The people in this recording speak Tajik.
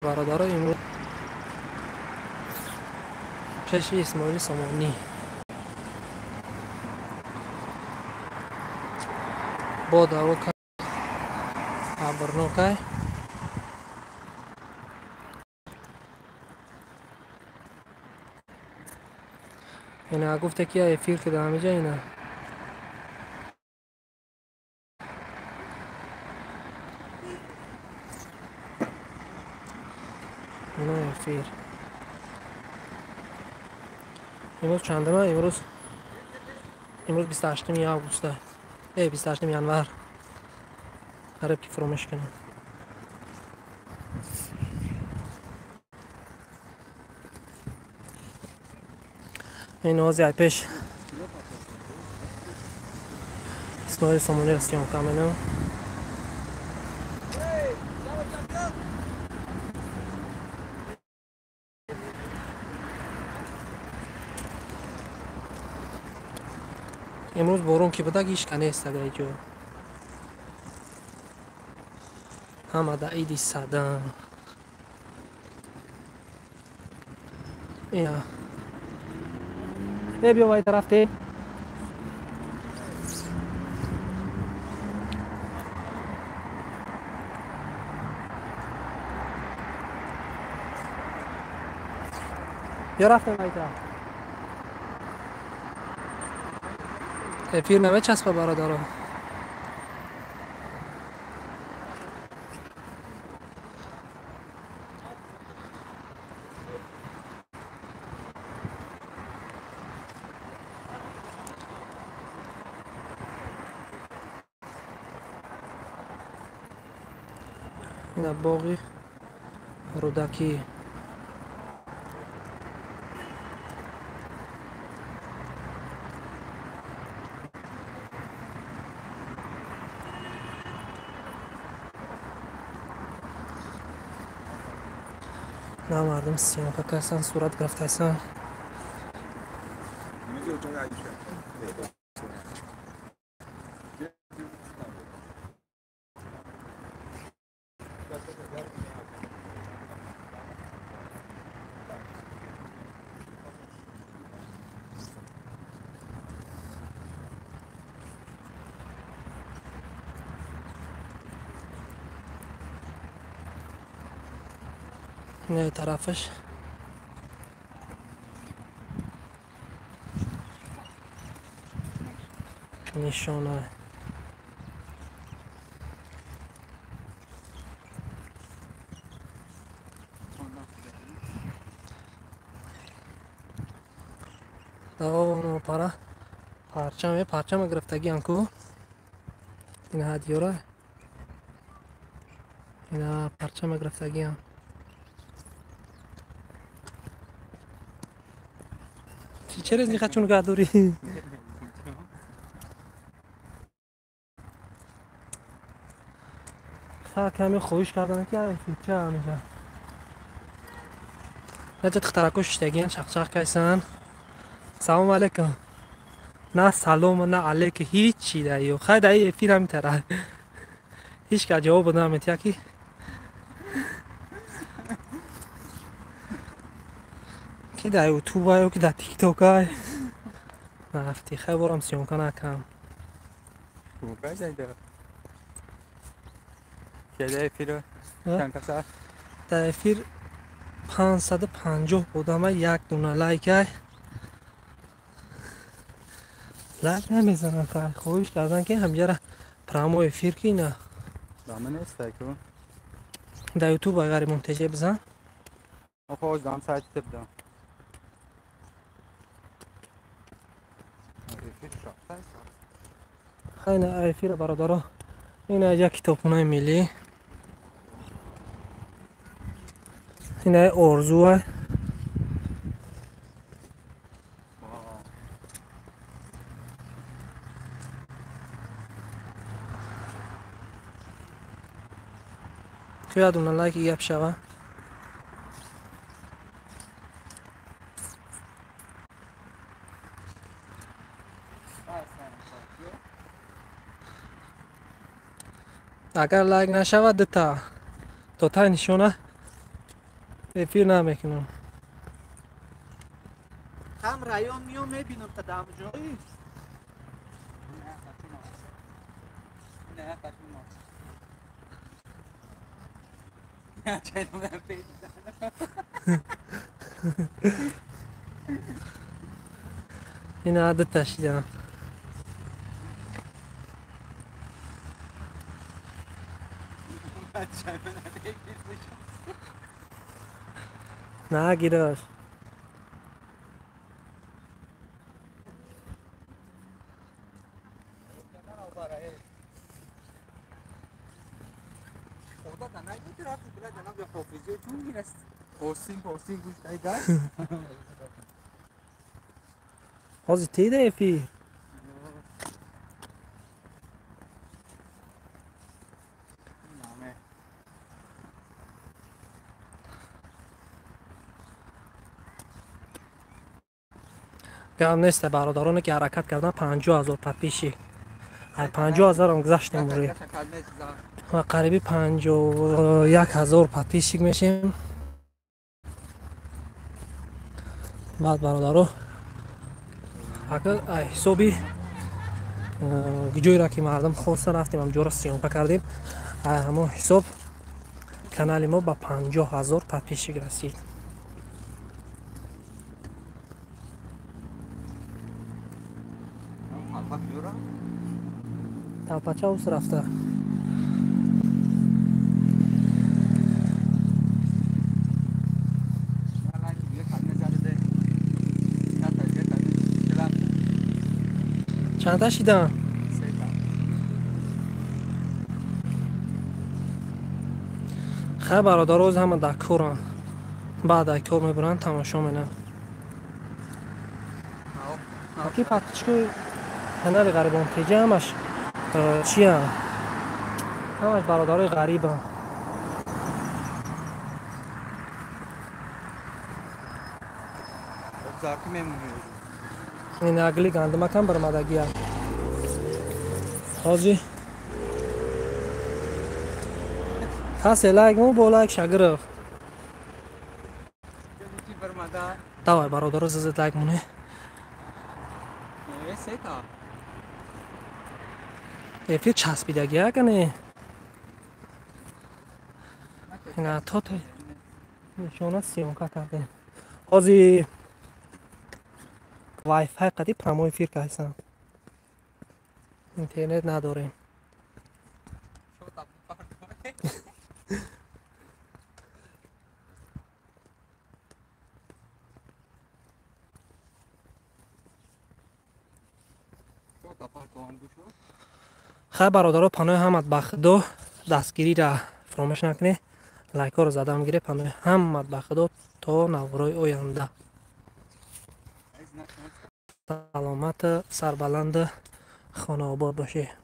Бародаро, имрӯз пеши Исмоили Сомонӣ бо даво абрнокай. Ина гуфте ки эфир кида ҳамиҷа, ина ина эфир. Имрӯз чандама? Имрӯз 28 августа, 28 январ. Қариб ки фуромӯш кунам. Ин ҳози ай пеш Исмоили Сомониро съёмка менам. Имрӯз борон ки буда, ҳичка нест дар ҷо. Ҳама да иди садан. Ина не, биё вай тарафте. Биё, рафтем вай тараф. Эфир намечаспа, бародаро. Ина боғи Рӯдакӣ. На мардум съёмка касан, сурат гирифтасан. Не тарафаш. Нишона. Пара парчаме, парчама гирифтагиам ку. Ина ҳадиёра. Ина парчама гирифтагиам. Через не хочу нигоҳ. Каме хоҳиш кардам ки эфирча ҳамиҷа. Наҷа духтарако шиштагиан, чақчақ кайсан. Салому алейкум. На салому, на алейка, ҳичи даё. Хай, даи эфир ҳамитара. Ҳеч ка ҷавоб наметия ки ки дар ютуба ё ки дар тиктока нарафти. Хай, борам съёмка накам. Дар эфир 550 одама, як дуна лайкай. Лайк намезанам. Хай, хоҳиш кардан ки ҳамҷара прямой эфир ки ина дар ютуб агари монтеже бизан. Хайна эфира, бародаро. Ина як китобхонаи миллӣ. Ина орзуа. Киядуна лайки гап шава. Агар лайк нашавад, дута то тай нишона. Эфир намекунам. Ҳам район миём мебинам та дам ҷои. Ина дута шидам. На гираш. Ҳозир теда эфир. Гап нест, бародароне ки ҳаракат кардан 50 000 подписчик. 50 000 гузаштем уже. Ва қариби 51 000 подписчик мешем. Баъд бародаро агар ҳисоби ҷойро ки мардум хоста рафтем, ҳамҷоро съёмка кардем, ҳамон ҳисоб канали мо ба 50 000 подписчик расид. Талпача ус рафта. Чанда шидан? Хай бародароз ҳама дар коранд. Баъд ай кор мебуранд, тамошо менанд. Аки подписчикои канали Ғарибон ТЖ ҳамаш чиянд? Ҳамаш бародарои ғарибанд. Ин агли гандумакам баромадагия. Ҳозир касе лайк мо бо лайк шагирифт. Давай бародаро зизед лайк моне. Эфир часпидагия кане. Ина то нишона съёмка кардем. Ҳозир Wi-Fi қади прямой эфир кардем. Интернет надорем. Хай бародаро, панои ҳамат ба худо, дастгириро фаромӯш накунед, лайкҳоро задам гире, панои ҳамат ба худо то наврои оянда. Саломат, сарбаланд, хонаобод бошед.